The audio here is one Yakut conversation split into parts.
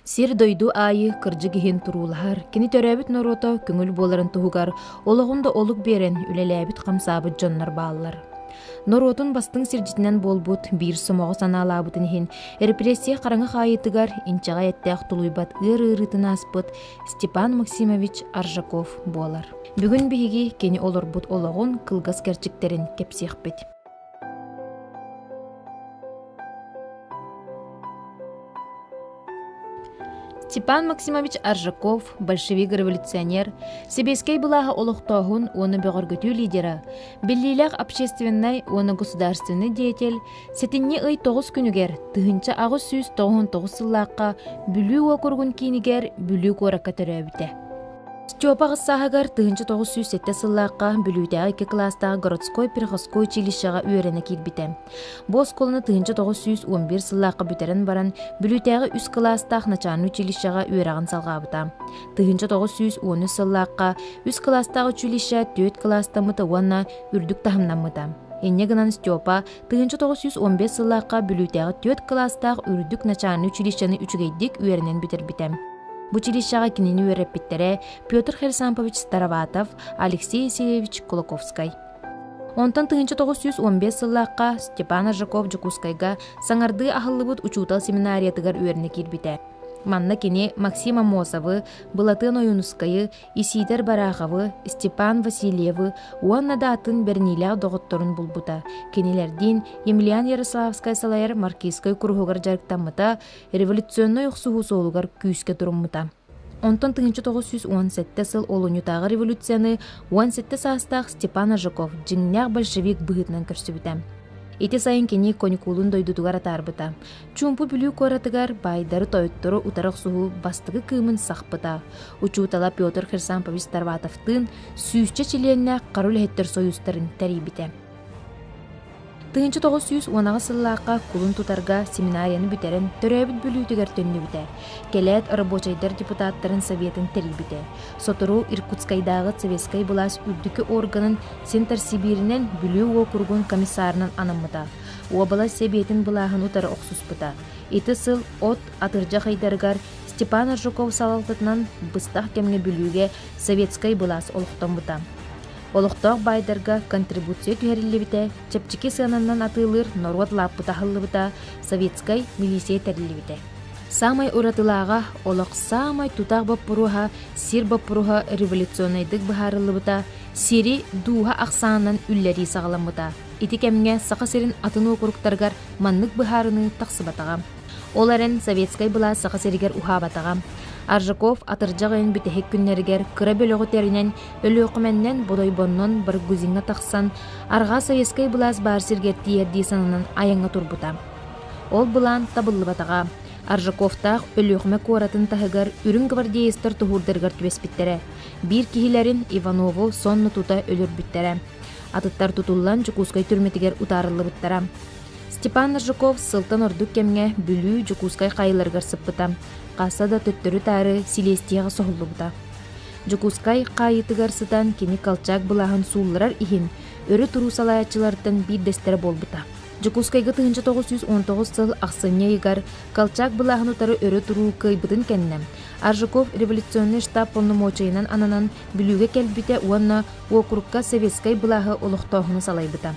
Сир-дойду аайы кырдьык иһин туруулаһар, кини төрөөбүт норуота көҥүл буоларын туһугар олоҕун да олук биэрэн үлэлээбит-хамсаабыт дьоннор бааллар. Норуотун бастыҥ сирдьитинэн буолбут биир сомоҕо санаалаабытын иһин репрессия хараҥа хаайыытыгар инчэҕэй эттээх тулуйбат ыар ыарыытын ааспыт Степан Максимович Аржаков буолар. Бүгүн биһиги кини олорбут олоҕун кылгас кэрчиктэрин кэпсиэхпит. Степан Максимович Аржаков, большевик-революционер, сэбиэскэй былааһы олохтооһун уонна бөҕөргөтүү лидера, биллиилээх общественнай уонна государственнай деятель сэтинньи ый 9 күнүгэр 1899 сыллаахха Бүлүү уокуругун киинигэр Бүлүү куоракка төрөөбүтэ. Степа аҕыс сааһыгар 1907 сыллаахха Бүлүүтээҕи икки кылаастаах городской приходской училищеҕа үөрэнэ киирбитэ. Бу оскуоланы 1911 сыллаахха бүтэрэн баран, Бүлүүтээҕи үс кылаастаах начальнай училищеҕа үөрэҕин салҕаабыта. 1913 сыллаахха үс кылаастаах училище түөрт кылаастаммыта уонна үрдүк таһымнаммыта. Инньэ гынан Степа 1915 сыллаахха Бүлүүтээҕи түөрт кылаастаах үрдүк начальнай училищены үчүгэйдик үөрэнэн бүтэрбитэ. Бу училищеҕа кинини үөрэппиттэрэ Петр Хрисампович Староватов, Алексей Есеевич Кулаковскай. Онтон 1915 сыллаахха Степан Аржаков Дьокуускайга саҥардыы аһыллыбыт учуутал семинариятыгар үөрэнэ киирбитэ. Манна кини Максим Аммосовы, Былатыан Ойуунускайы, Исиидэр Бараховы, Степан Васильевы уонна да атын бэриниилээх доҕотторун булбута. Кинилэрдиин Емельян Ярославскай салайар Маркизскай куруһугар дьарыктаммыта, революционнай охсуһуу суолугар күүскэ туруммута. Онтон 1917 сыл олунньутааҕы революцияны 17 саастаах Степан Аржаков дьиҥнээх большевик быһыытынан көрсүбүтэ. Ити сайын кини конькулун дойдутугар атаарбыта. Чуумпу Бүлүү куоратыгар баайдары-тойоттору утары охсуһуу бастакы кыымын сахпыта. Учуутала Петр Хрисампович Тарватовтыын сүүсчэ чилиэннээх хара үлэһиттэр сойуустарын тэрийбитэ. 1918 сыллаахха кулун тутарга семинарияны бүтэрэн төрөөбүт Бүлүүтүгэр төннүбүтэ. Кэлээт рабочайдар депутаттарын советын тэрийбитэ. Сотору Иркутскайдааҕы советскай былаас үрдүкү органын Центрсибииринэн Бүлүү уокуругун комиссарынан анаммыта. Уобалас сэбиэтин былааһын утары охсуспута. Ити сыл от атырдьах ыйдарыгар Степан Аржаков салалтатынан быстах кэмҥэ Бүлүүгэ советскай былаас олохтоммута. Олохтоох баайдарга контрибуция түһэриллибитэ, чэпчэки сыананан атыылыыр норуот лааппыта аһыллыбыта, советскай милиция тэриллибитэ. Саамай уратылааҕа, олох саамай тутаах боппуруоһа сир боппуруоһа революционнайдык быһаарыллыбыта, сири дууһа ахсаанынан үллэрии саҕаламмыта. Ити кэмҥэ Саха сирин атын уокуруктарыгар маннык быһаарыныы тахсыбатаҕа. Ол эрэн советскай былаас Саха сиригэр уһаабатаҕа. Аржаков атырдьах ыйын бүтэһик күннэригэр кыра бөлөҕү тэринэн Өлүөхүмэннэн, Бодойбоннон, Баргузиҥҥа тахсан, арҕаа советскай былаас баар сиргэр тиийэрдии сананан айаҥҥа турбута. Ол былаан табыллыбатаҕа. Аржаковтаах Өлүөхүмэ куоратын таһыгар үрүҥ гвардеецтар туһуурдарыгар түбэспиттэрэ. Биир киһилэрин Иванову сонно тута өлөрбүттэрэ. Атыттар тутуллан Дьокуускай түрмэтигэр утаарыллыбыттара. Степан Аржаков сылтан ордук кэмҥэ Бүлүү, Дьокуускай хаайыыларыгар сыппыта. Хаста да төттөрү-таары силиэстийэҕэ соһуллубута. Дьокуускай хаайыытыгар сытан кини Колчак былааһын суулларар иһин өрө туруу салайааччылартан биирдэстэрэ буолбута. Дьокуускайга 1919 сыл ахсынньы ыйыгар Колчак былааһын утары өрө туруу кыайбытын кэннэ Аржаков революционнай штаб полномочийынан ананан Бүлүүгэ кэлбитэ уонна уокурукка советскай былааһы олохтооһуну салайбыта.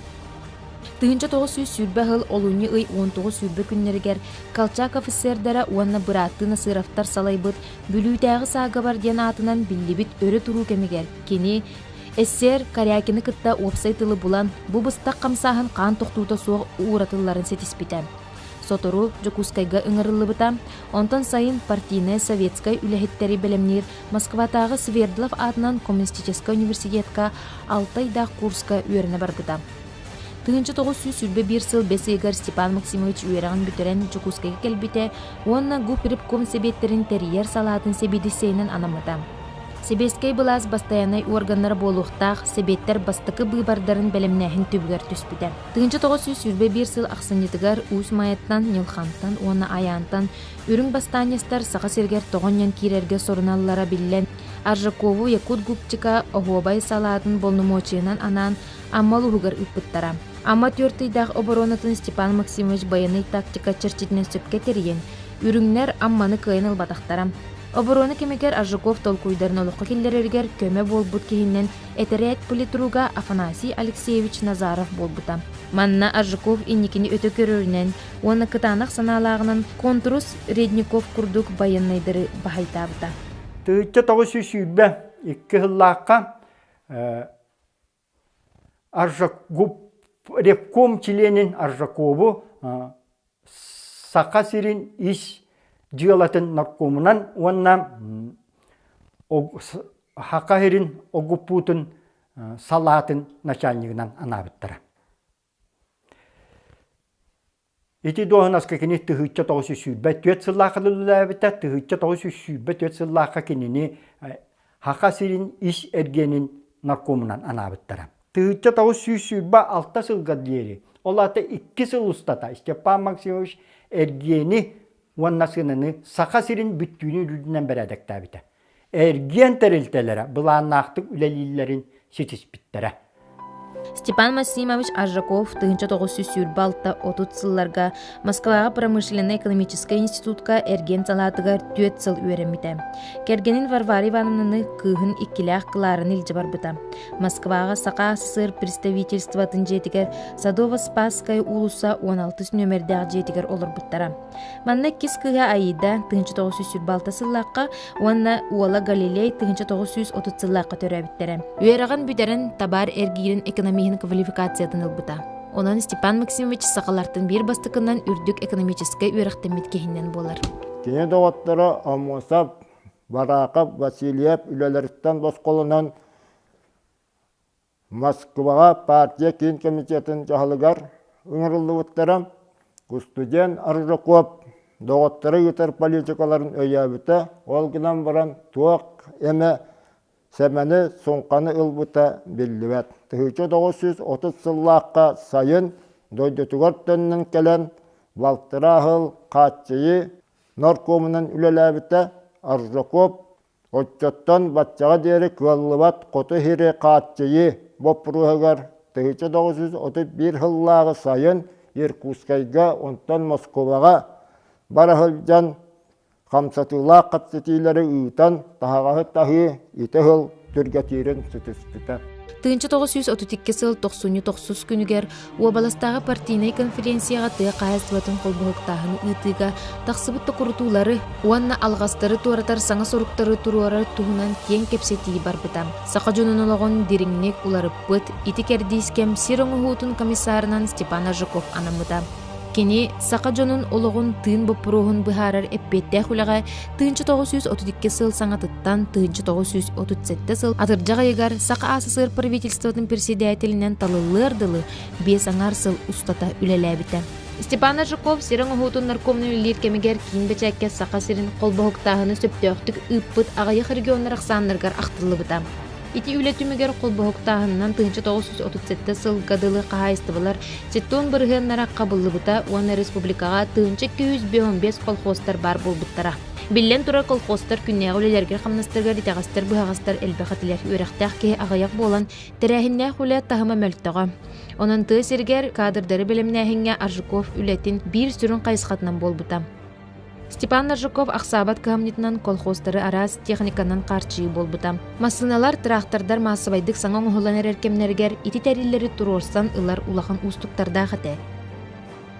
1920 сыл олунньу ый 19-20 күннэригэр Колчак офицердара уонна бырааттыы Насыровтар салайбыт Бүлүүтээҕи саагабар диэн аатынан биллибит өрө туруу кэмигэр кини СССР Корякины кытта уопсай тылы булан, бу быстах хамсааһын хаан тохтуута суох ууратылларын ситиспитэ. Сотору Дьокуускайга ыҥырыллыбыта, онтон сайын партийнай советскай үлэһиттэри бэлэмниир Москватааҕы Свердлов аатынан коммунистическай университетка алта ыйдаах курска үөрэнэ барбыта. 1921 сыл бэс ыйыгар Степан Максимович үөрэҕин бүтэрэн Дьокуускайга кэлбитэ уонна ГУП-репком сэбиэттэрин тэрийэр салаатын сэбиэдиссэйинэн анаммыта. Сэбиэскэй былаас бастайааннай уорганнара буолуохтаах сэбиэттэр бастакы быыбардарын бэлэмнээһин түбүгэр түспүтэ. 1921 сыл ахсынньытыгар Уус Майаттан, Ньылхантан уонна Айаантан үрүҥ бастаанньастар Саха сиригэр тоҕонньон киирэргэ соруналлара биллэн, Аржакову Якут губчика оһуобай салаатын болномуочуйанан анаан Амма улууһугар ыыппыттара. Амма түөрт ыйдаах оборонатын Степан Максимович байыаннай тактика чэрчитинэн сөпкө тэрийэн, Үрүҥнэр Амманы кыайан ылбатахтара. Оборуона кэмигэр Аржаков толкуйдарын олоххо киллэрэригэр көмө буолбут киһинэн этэрээт политруга Афанасий Алексеевич Назаров буолбута. Манна Аржаков инникини өтө көрөрүнэн уонна кытаанах санаалааҕынан Контрус Редников курдук байыаннайдары баһайтаабыта. 1922 сыллаахха Ревком чилиэнин Аржакову Саха сирин ис дьыалатын наркомунан уонна Саха сирин ОГПУ-тун салаатын начальнигынан анаабыттара. Ити дуоһунаска кини 1924 сыллаахха үлэлээбитэ, 1924 сыллаахха кинини Саха сирин ис эргиэнин наркомунан анаабыттара. 1926 сылга диэри, ол аата икки сыл устата Степан Максимович эргиэни уонна сыананы Саха сирин бүттүүнүн үрдүнэн бэрээдэктээбитэ. Эргиэн тэрилтэлэрэ былааннаахтык үлэлииллэрин ситиспиттэрэ. Степан Максимович Аржаков 1926-30 сылларга Москваҕа промышленнай-экономическай институтка эргиэн салаатыгар түөрт сыл үөрэммитэ. Кэргэнин Варвара Ивановнаны кыыһын иккилээх Клараны илдьэ барбыта. Москваҕа Саха СССР представительствотын дьиэтигэр Садово-Спасская уулусса 16 нүөмэрдээх дьиэтигэр олорбуттара. Манна иккис кыыһа Аида 1926 сыллаахха уонна уола Галилей 1930 сыллаахха төрөөбүттэрэ. Үөрэҕин бүтэрэн табаар эргиирин экономиһын квалификациятын ылбыта. Онон Степан Максимович сахалартан биир бастакынан үрдүк экономическай үөрэхтэммит киһинэн буолар. Кини доҕотторо Аммосов, Бараакап, Васильев үлэлэриттэн босхолонон Москваҕа партия киин комитетын дьаһалыгар ыҥырыллыбыттара, устудьуон Аржаков доҕотторо ыытар политикаларын өйөөбүтэ, ол гынан баран туох эмэ сэмэни, суҥханы ылбыта биллибэт. 1930 сыллаахха сайын дойдутугар төннөн кэлэн балтараа сыл хааччыйыы наркомунан үлэлээбитэ. Аржаков Оччоттон баччаҕа диэри кыаллыбат хоту сири хааччыйыы боппуруоһугар 1931 сыллааҕы сайын Иркутскайга, онтон Москубаҕа бара сылдьан хамсатыылаах кэпсэтиилэри ыытан таһаҕаһы таһыы ити сыл түргэтиирин ситиспитэ. 1932 сыл тохсунньу тохсус күнүгэр уобаластааҕы партийнай конференцияҕа тыа хаһаайыстыбатын холбоһуктааһыны ыытыыга тахсыбыт токурутуулары уонна алҕастары туоратар саҥа соруктары туруорар туһунан киэҥ кэпсэтии барбыта. Саха дьонун олоҕун дириҥник уларыппыт ити кэрдиис кэм сир оҥоһуутун комиссарынан Степан Аржаков анаммыта. Кини саха дьонун олоҕун тыын боппуруоһун быһаарар эппиэттээх үлэҕэ 1932 сыл саҥатыттан 1937 сыл атырдьах ыйыгар Саха АССР правительствотын председателинэн талыллыар дылы биэс аҥаар сыл устата үлэлээбитэ. Степан Аржаков сир оҥоһуутун наркомун үлэлиир кэмигэр киин бэчээккэ Саха сирин холбоһуктааһыны сөптөөхтүк ыыппыт аҕыйах регионнар ахсааннарыгар ахтыллыбыта. Ити үлэ түмүгэр холбоһуктааһынынан 1937 сылга дылы хаһаайыстыбалар сеттон бырыһыаннара хабыллыбыта уонна республикаҕа 1255 колхозтар баар буолбуттара. Биллэн турар, колхозтар күннээҕи үлэлэригэр-хамнастарыгар итэҕэстэр-быһаҕастар элбэх этилэр. Үөрэхтээх киһи аҕыйах буолан, тэрээһиннээх үлэ таһыма мөлтөҕө. Онон тыа сиригэр кадрдары бэлэмнээһиҥҥэ Аржаков үлэтин биир сүрүн хайысхатынан буолбута. Степан Ножуков ахсаабат кыһамньытынан колхозтары араас техниканан хаарчыйыы буолбута. Массыыналар, тыраахтардар маассабайдык саҥа оҥоһуллан эрэр кэмнэригэр ити тэриллэри туруорсан ылар улахан уустуктардаах этэ.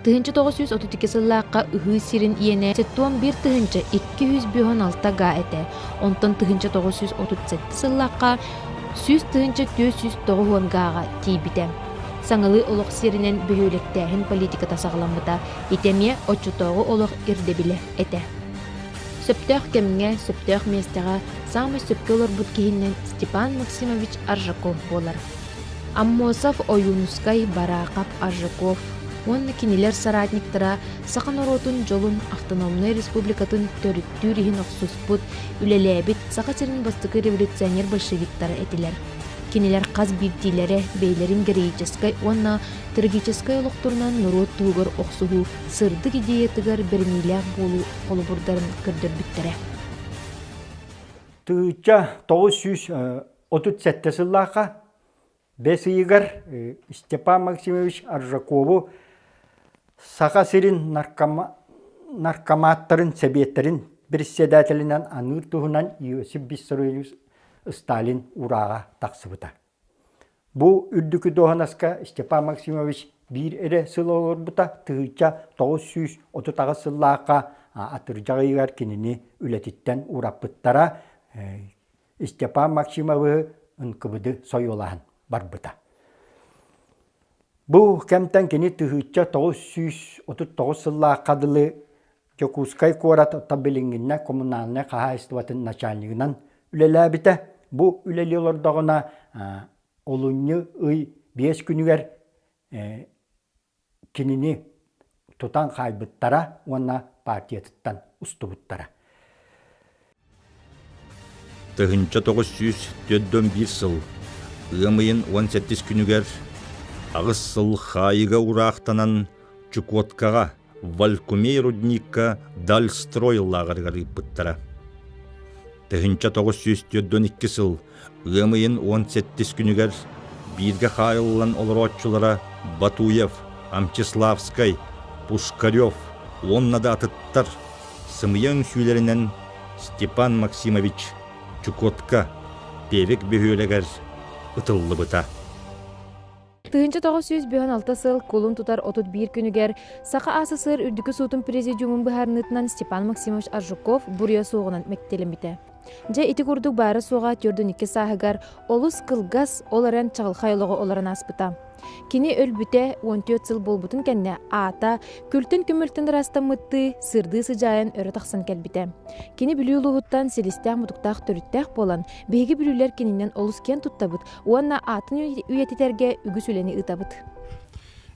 1932 сыллаахха ыһыы сирин иэнэ 71 256 га этэ, онтон 1937 сыллаахха 100 490 гааҕа тиийбитэ. Саҥалыы олох сиринэн бөһүөлэктээһин политиката саҕаламмыта. Ити эмиэ оччотооҕу олох ирдэбилэ этэ. Сөптөөх кэмҥэ, сөптөөх миэстэҕэ саамай сөпкө олорбут киһинэн Степан Максимович Аржаков буолар. Аммосов, Ойуунускай, Бараахап, Аржаков уонна кинилэр соратниктара саха норуотун дьолун автономнай республикатын төрүттүүр иһин охсуспут, үлэлээбит Саха сирин бастакы революционер-большевиктара этилэр. Кинилэр хас биирдиилэрэ бэйэлэрин героическай уонна трагическай олохторунан норуот туһугар охсуһуу сырдык идеятыгар бэриниилээх буолуу холобурдарын көрдөрбүттэрэ. 1937 сыллаахха бэс ыйыгар Степан Максимович Аржакову Саха сирин наркоматтарын сэбиэттэрин председателинэн аныыр туһунан Иосиф Виссарионович Сталин урааҕа тахсыбыта. Бу үрдүкү дуоһунаска Степан Максимович биир эрэ сыл олорбута, 1938 сыллаахха атырдьах ыйыгар кинини үлэтиттэн уураппыттара. Степан Максимовы НКВД сойуолаһан барбыта. Бу кэмтэн кини 1939 сыллаахха дылы Дьокуускай куорат оттон билиҥҥиннэ коммунальнай хаһаайыстыбатын начальнигынан үлэлээбитэ. Бу үлэлии олордоҕуна олунньу ый 5 күнүгэр кинини тутан хаайбыттара уонна партиятыттан устубуттара. 1941 сыл ыам ыйын 18 күнүгэр аҕыс сыл хаайыыга ураахтанан Чукоткаҕа Валькумей рудникка Дальстрой лааҕырыгар ыыппыттара. 1942 сыл ыам ыйын 18 күнүгэр бииргэ хаайыллан олорооччулара Батуев, Амчиславскай, Пушкарев уонна да атыттар сымыйа үҥсүүлэринэн Степан Максимович Чукотка Певек бөһүөлэгэр ытыллыбыта. 1956 сыл кулун тутар 31 күнүгэр Саха АССР Үрдүкү суутун президиумун быһаарыныытынан Степан Максимович Аржаков буруйа суоҕунан мэктиэлэммитэ. Дьэ ити курдук баара-суоҕа 42 сааһыгар олус кылгас, ол эрэн чаҕылхай олоҕу олорон ааспыта. Кини өлбүтэ 14 сыл буолбутун кэннэ аата күлтэн-көмүлтэн ыраастаммыттыы сырдыы сыдьаайан өрө тахсан кэлбитэ. Кини Бүлүү улууһуттан силистээх-мутуктаах төрүттээх буолан, биһиги бүлүүлэр кининэн олус киэн туттабыт уонна аатын үйэтитэргэ үгүс үлэни ыытабыт.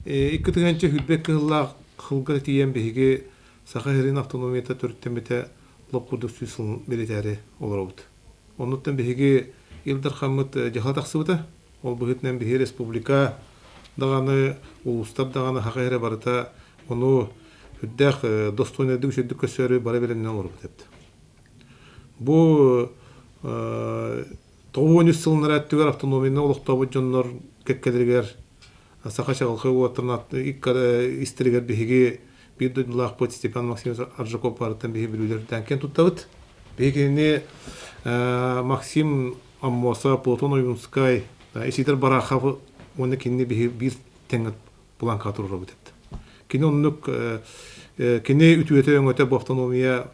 Икки тыһыынча сүүрбэ кыһыллаах сылга тиийэн биһиги Саха сирин автономията төрүттэммитэ лоп курдук 100 сылын бэлиэтээри олоробут. Оннуттан биһиги Ил Дархаммыт дьаһала тахсыбыта. Ол быһыытынан биһиги республика даҕаны, улуустар даҕаны Саха сирэ барыта ону үрдээх достойнайдык үчүгдүк көрсөөрү бары бэлэмнэнэн олорбут эбит. Бу 93 сылын өттүгэр автономияны олохтообут дьоннор кэккэлэригэр саха чаҕылхай уоттарын истэригэр биһиги биир дойдулаахпыт Степан Максимович Аржаков барыттан биһи бүлүүлэрдээн киэн туттабыт. Биһи кинини Максим Аммосов, Платон Ойуунскай, Исидор Барахов уонна кинини биһи биир тэҥҥэ планкаҕа туруорабыт эбит. Кини оннук кини үтүөтэ өҥөтө бу автономия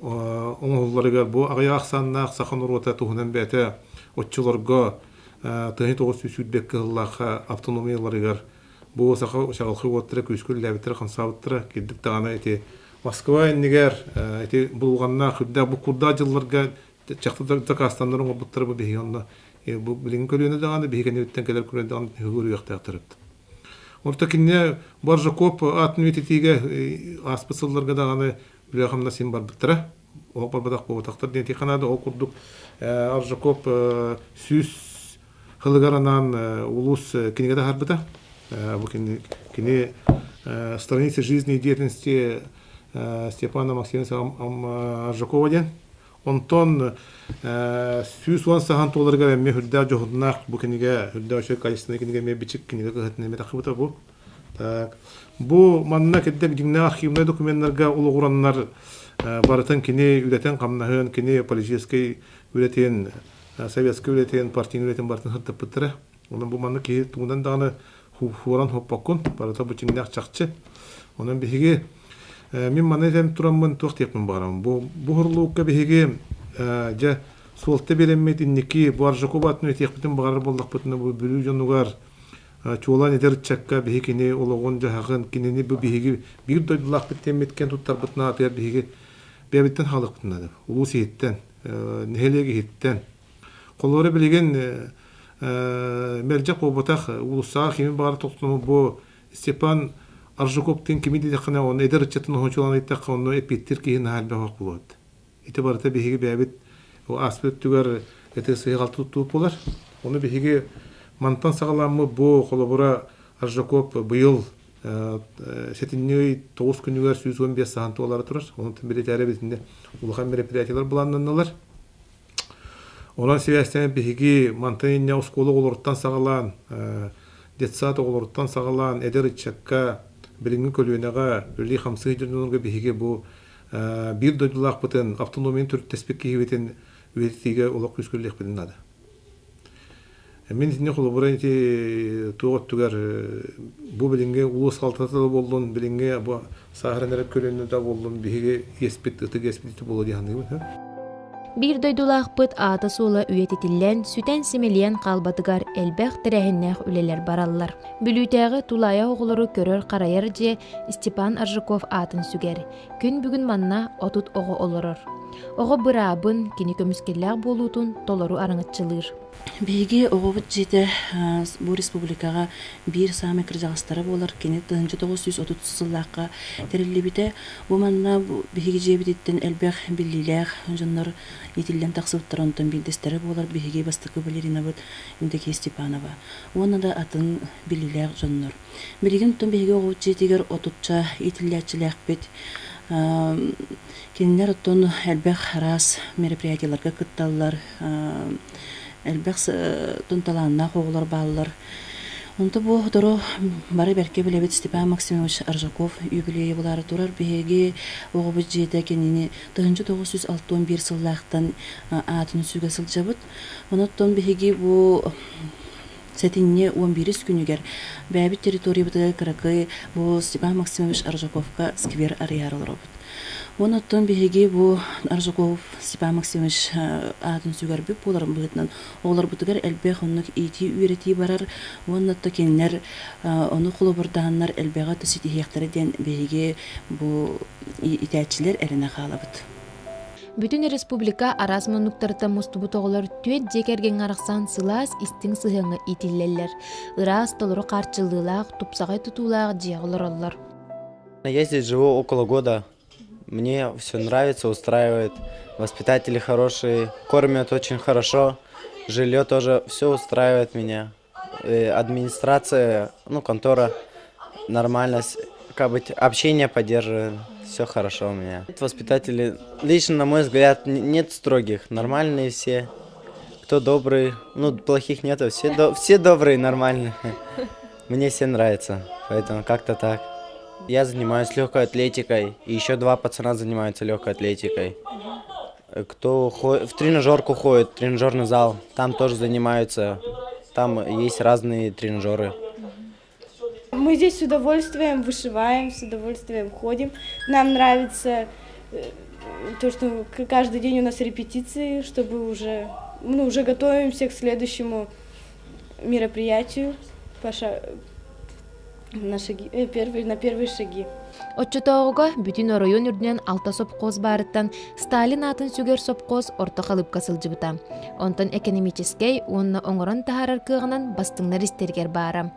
оҥоһулларыгар бу аҕыйах ахсааннаах саха норуота туһунан бэйэтэ оччолорго 1920 кыһыллаахха автономияларыгар бу саха чаҕылхай уоттара күүскэ үлэлээбиттэрэ хамсаабыттара кирдик даҕаны ити Москва иннигэр ити булҕаннаах үрдээх бу курдаах дьылларга чахчы дакаастаннар оҥорбуттара бу биһиги онно бу билиҥҥи көлүөнэ даҕаны биһиги кэннибиттэн кэлэр көлүөнэ даҕаны үһүгүрүөхтээхтэр эбит. Орто кинини Баржаков аатын үйэтитиигэ ааспыт сылларга даҕаны үлэ-хамнас син барбыттара. Олох барбатах буолбатахтар диэн этиэххэ наада. Ол курдук Аржаков 100 сылыгар анаан улуус кинигэ таһаарбыта. Бу кини, кини «Страницы жизни и деятельности Степана Максимовича Аржакова» диэн. Онтон 110 сахан туоларыгар эмиэ үрдээх дьоһуннаах бу кинигэ, үрдээх үчүгэй качественный кинигэ эмиэ бичик кинигэ кыһатын эмиэ тахсыбыта бу. Так. Бу манна кирдик дьиҥнээх архивнай докуменнарга олоҕураннар барытын кини үлэтин-хамнаһын, кини политическай үлэтин, советскай үлэтин, партийнай үлэтин барытын сырдаппыттара. Онон бу маннык киһи тугунан даҕаны хууран хоппоккун, барыта бу дьиҥнээх чахчы. Онон биһиги мин манна этэн тураммын туох диэхпин баҕарабын. Бу бу хорлуукка биһиги дьэ суолта биэрэммит инники бу Аржаков аатын этиэхпитин баҕарар буоллахпытына бу Бүлүү дьонугар чуолаан эдэр ыччакка биһи кини олоҕун-дьаһаҕын, кинини бу биһиги биир дойдулаахпыт диэммит киэн туттарбытын аатыгар биһиги бэйэбиттэн хаалыахпытын наада. Улуус иһиттэн, нэһилиэк иһиттэн. Холобура билигин мэлдьэх буолбатах уулуссаҕа кими баҕар тохтону бу Степан Аржаковтыын кими диэтэххинэ, онно эдэр ыччатын оһончулаан ыйыттахха, онно эппиэттиир киһи наһаа элбэх буолуот. Ити барыта биһиги бэйэбит ааспыт өттүгэр ити сыһыгалты туттубут буолар. Ону биһиги мантан саҕаламмыт бу холобура Аржаков быйыл сэтинньи 9 күнүгэр 115 саһан туолара турар. Онон билетээри битинне улахан мероприятиялар былааннанналар. Онон сибээстээн биһиги мантан инньэ оскуола оҕолоруттан саҕалаан, детсад оҕолоруттан саҕалаан эдэр ыччакка, Билиҥҥи көлүөнэҕэ үлэлии-хамсыы дьоннорго биһиги бу биир дойдулаахпытын, автономияны төрүттэспит киһибитин үйэтитиигэ олох күүскэ үлэлиэхпитин наада. Мин итини холобура ити туох өттүгэр бу билиҥҥи улуус халтата да буоллун, билиҥҥи бу сааһыран эрэр көлүөнэ да буоллун, биһиги иэспит, ытык иэспит ити буолуо дии саныыбын. Биир дойдулаахпыт аата-суола үйэтитиллэн, сүтэн-симэлийэн хаалбатыгар элбэх тэрээһиннээх үлэлэр бараллар. Бүлүүтээҕи тулаайах оҕолору көрөр-харайар дьиэ Степан Аржаков аатын сүгэр. Күн бүгүн манна 30 оҕо олорор. Оҕо быраабын, кини көмүскэллээх буолуутун толору араҥаччылыыр. Биһиги оҕобут дьиэтэ бу республикаҕа биир саамай кырдьаҕастара буолар. Кини 1930 сыллаахха тэриллибитэ. Бу манна биһиги дьиэбититтэн элбэх биллиилээх дьоннор иитиллэн тахсыбыттар. Онтон биирдэстэрэ буолар биһиги бастакы балеринабыт Евдокия Степанова уонна да атын биллиилээх дьоннор. Билигин оттон биһиги оҕобут дьиэтигэр отучча иитиллээччилээхпит. Кинилэр оттон элбэх араас мероприятиеларга кытталлар, элбэх талааннаах оҕолор бааллар. Онто бу сотору бары бэркэ билэбит Степан Максимович Аржаков юбилейа булаары турар. Биһиги оҕобут дьиэтэ кинини 1961 сыллаахтан аатын сүгэ сылдьабыт. Онон биһиги бу Сэтинньи 11 күнүгэр бэйэбит территориябытыгар кыракый бу Степан Максимович Аржаковка сквер арыйаары олоробут. Уонна оттон биһиги бу Аржаков Степан Максимович аатын сүгэрбит буоларын быһыытынан оҕолорбутугар элбэх оннук иитии-үөрэтии барар уонна то кинилэр ону холобурдааннар элбэҕи то ситиһиэхтэрэ диэн биһиги бу итээччилэр эрэнэ хаалабыт. Бүтүн республика араас муннуктарыттан мустубут оҕолор түөрт дьиэ кэргэҥҥэ арахсан сылаас истиҥ сыһыаҥҥа иитиллэллэр. Ыраас, толору хаарчыллыылаах, тупсаҕай тутуулаах дьиэҕэ олороллор. Я здесь живу около года. Мне все нравится, устраивает. Воспитатели хорошие, кормят очень хорошо. Жилье тоже все устраивает меня. Администрация, ну, контора нормально, как бы общение поддерживает. Все хорошо у меня. Воспитатели, лично, на мой взгляд, нет строгих. Нормальные все. Кто добрый, ну, плохих нету. Все, до, все добрые, нормальные. Мне все нравится, поэтому как-то так. Я занимаюсь легкой атлетикой, и еще два пацана занимаются легкой атлетикой. Кто в тренажерку ходит, тренажерный зал, там тоже занимаются. Там есть разные тренажеры. Мы здесь с удовольствием вышиваем, с удовольствием ходим. Нам нравится то, что каждый день у нас репетиции, чтобы уже, ну, уже готовимся к следующему мероприятию. Паша, на, шаги, первые, на первые шаги. Оччотооҕуга бүтүн оройуон үрдүнэн алта сопхуос баарыттан Сталин аатын сүгэр сопхуос орто халыпка сылдьыбыта. Онтон экономическэй уонна оҥорон таһаарар кыаҕынан бастыҥнар истэригэр баара.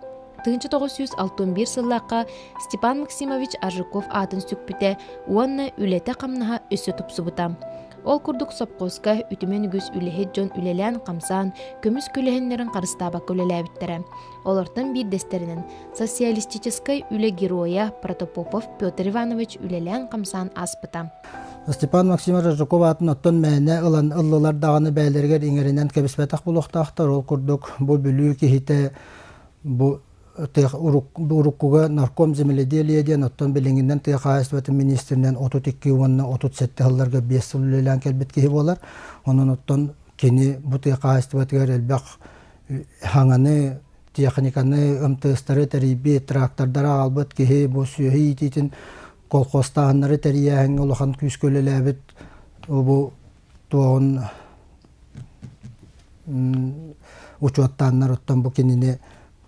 1961 сыллаахха Степан Максимович Аржаков аатын сүкпүтэ уонна үлэтэ-хамнаһа өссө тупсубута. Ол курдук сопхуоска үтүмэн үгүс үлэһит дьон үлэлээн-хамсаан, көмүс күлэһиннэрин харыстаабакка үлэлээбиттэрэ. Олортон биирдэстэринэн социалистическай үлэ геройа Протопопов Петр Иванович үлэлээн-хамсаан ааспыта. Степан Максимович Жуков аатын оттон мээнэ ылан ыллылар даҕаны бэйэлэригэр иҥэринэн кэбиспэтэх буолуохтаахтар. Ол курдук бу Бүлүү киһитэ бу уруккуга нарком земледелия диэн оттон билиҥҥинэн тыа хаһаайыстыбатын министринэн 32 уонна 37 сылларга 5 сыл үлэлээн кэлбит киһи буолар. Онон оттон кини бу тыа хаһаайыстыбатыгар элбэх хаҥаны, техниканы, МТС-тары тэрийбит, трактордары аҕалбыт киһи бу сүөһү иитиитин колхозтааһыннары тэрийээһиҥҥэ улахан күүскэ үлэлээбит бу туоҕун учуоттааннар оттон бу кинини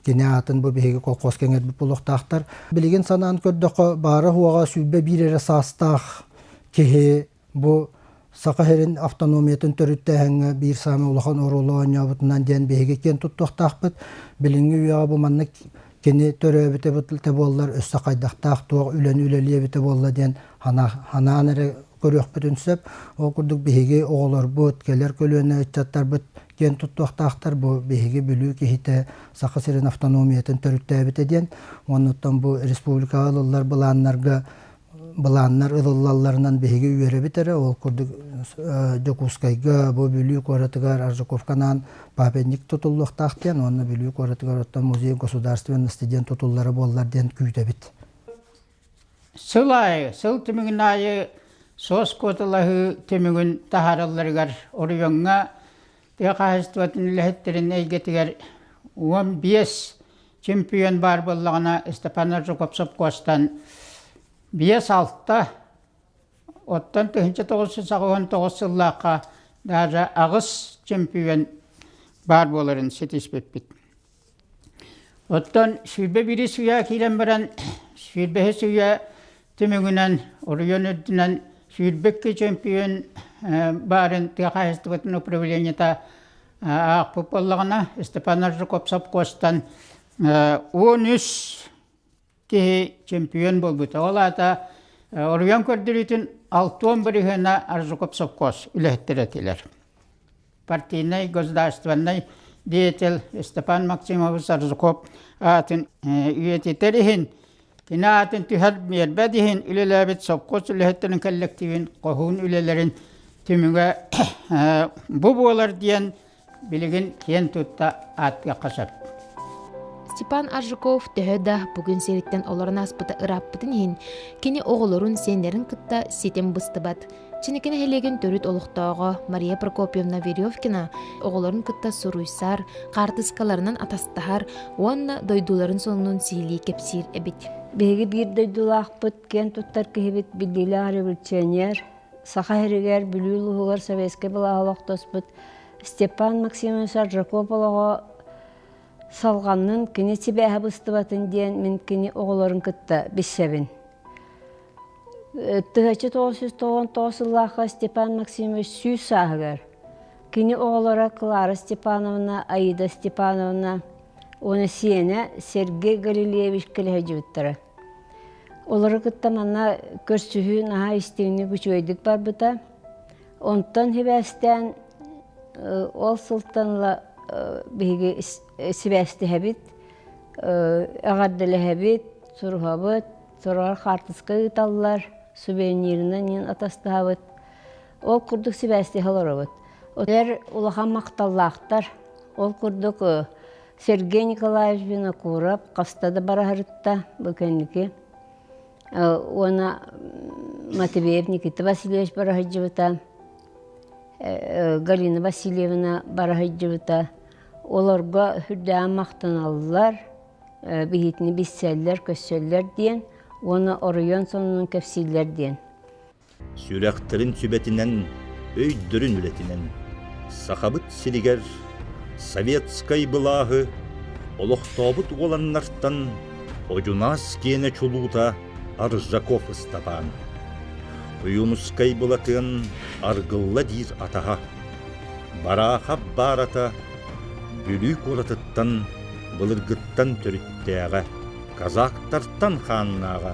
кини аатын бу биһиги колхозка иҥэрбит буолуохтаахтар. Билигин санаан көрдөххө баара-суоҕа 21 эрэ саастаах киһи Бу Саха сирин автономиятын төрүттээһиҥҥэ биир саамай улахан оруолу оонньообутунан диэн биһиги киэн туттуохтаахпыт. Билиҥҥи үйэҕэ бу маннык кини төрөөбүтэ буоллар өссө хайдахтаах туох үлэни үлэлиэ эбитэ буолла диэн ханаан эрэ көрүөхпүтүн сөп. Ол курдук биһиги оҕолорбут, кэлэр көлүөнэ ыччаттарбыт киэн туттуохтаахтар. Бу биһиги Бүлүү киһитэ Саха сирин автономиятын төрүттээбитэ диэн. Оннуттан бу республикаҕа ылыллар былааннарга былааннар ылыллалларынан биһиги үөрэбит эрэ. Ол курдук Дьокуускайга, бу Бүлүү куоратыгар Аржаковканаан папенник тутуллуохтаах диэн уонна Бүлүү куоратыгар оттон музей государственности диэн тутуллара буоллар диэн күүтэбит. Сыл аайы, сыл түмүгүн аайы суос куоталаһыы түмүгүн таһааралларыгар оройуоҥҥа тыа хаһаайыстыбатын үлэһиттэрин эйгэтигэр 15 чемпион баар буоллаҕына, Степан Аржаков сопхуостан 5-6, оттон 1989 сыллаахха даже аҕыс чемпион баар буоларын ситиспиппит. Оттон 21 үйэ киирэн баран, 25 үйэ түмүгүнэн оройуон үрдүнэн 22 чемпион баарын тыа хаһаайыстыбатын управлениета аахпыт буоллаҕына, Степан Аржаков сопхуостан 13 киһи чемпион буолбута. Ол аата оройуон көрдөрүүтүн 60 бырыһыана Аржаков сопхуос үлэһиттэрэ этилэр. Партийнай, государственнай деятель Степан Максимович Аржаков аатын үйэтитэр иһин, кини аатын түһэр биэрбэт иһин үлэлээбит сопхуос үлэһиттэрин коллективин хоһуун үлэлэрин түмүгэ бу буолар диэн билигин киэн тутта ааттыахха сөп. Степан Аржаков төһө да бүгүн сириттэн олорон ааспыта ырааппытын иһин, кини оҕолорун, сиэннэрин кытта ситим быстыбат. Чиники нэһилиэгин төрүт олохтооҕо Мария Прокопьевна Веревкина оҕолорун кытта суруйсар, хаартыскаларынан атастаһар уонна дойдуларын сонунун сиһилии кэпсиир эбит. Биһиги биир дойдулаахпыт, киэн туттар киһибит, биллиилээх революционер, Саха сиригэр, Бүлүү улууһугар советскай былааһы олохтоспут Степан Максимович Аржаков олоҕо салҕаннын, кини сибээһэ быстыбатын диэн мин кини оҕолорун кытта билсэбин. 1999 сыллаахха Степан Максимович 100 сааһыгар кини оҕолоро Клара Степановна, Аида Степановна уонна сиэнэ Сергей Галилеевич кэлэ сылдьыбыттара. Олору кытта манна көрсүһүү наһаа истиҥник үчүгэйдик барбыта. Онтон сибээстээн ол сылтан ыла биһиги сибээстэһэбит, эҕэрдэлэһэбит, суруһабыт, сороҕор хаартыска ыыталлар, сувенирынан иһин атастаһабыт. Ол курдук сибээстэһэ олоробут. Эр улахан махталлаахтар. Ол курдук Сергей Николаевич Винокуров хаста да бараһырытта бу кэнники. Уонна Матвеев Никита Васильевич бараһыдьыбыта, Галина Васильевна бараһыдьыбыта. Олорго үрдээн махтаналлар, биһитини билсэллэр, көрсөллөр диэн уонна оройуон сонунун кэпсииллэр диэн. Сүрэхтэрин сүбэтинэн, өйдөрүн үлэтинэн Сахабыт сиригэр советскай былааһы олохтообут уоланнартан Одьунаас киэнэ чулуута Аржаков Ыстапаан, Ойуунускай Былатыан Аргылла диир атаһа, Бараахап баарата Бүлүү куоратыттан былыргыттан төрүттээҕэ, казактартан хааннааҕа,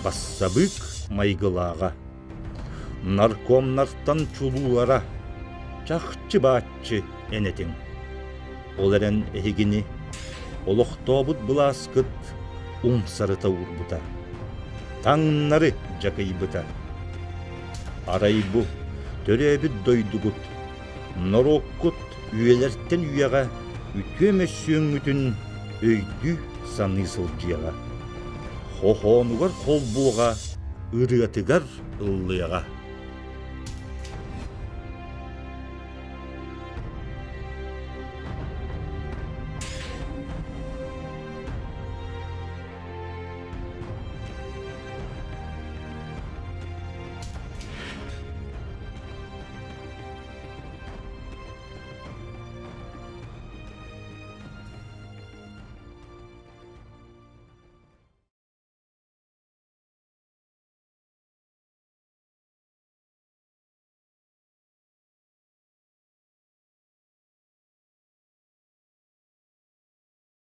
бассабыык майгылааҕа, наркомнартан чулуулара, чахчы-бааччы эн этиҥ. Ол эрэн эһигини олохтообут былааскыт умсарыта уурбута, таҥнары дьакыйбыта. Арай бу төрөөбүт дойдугут, норуоккут үйэлэртэн үйэҕэ үтүө мөссүөҥҥүтүн өйдүү-саныы сылдьыаҕа. Хоһоонугар холбуоҕа, ырыатыгар ыллыаҕа.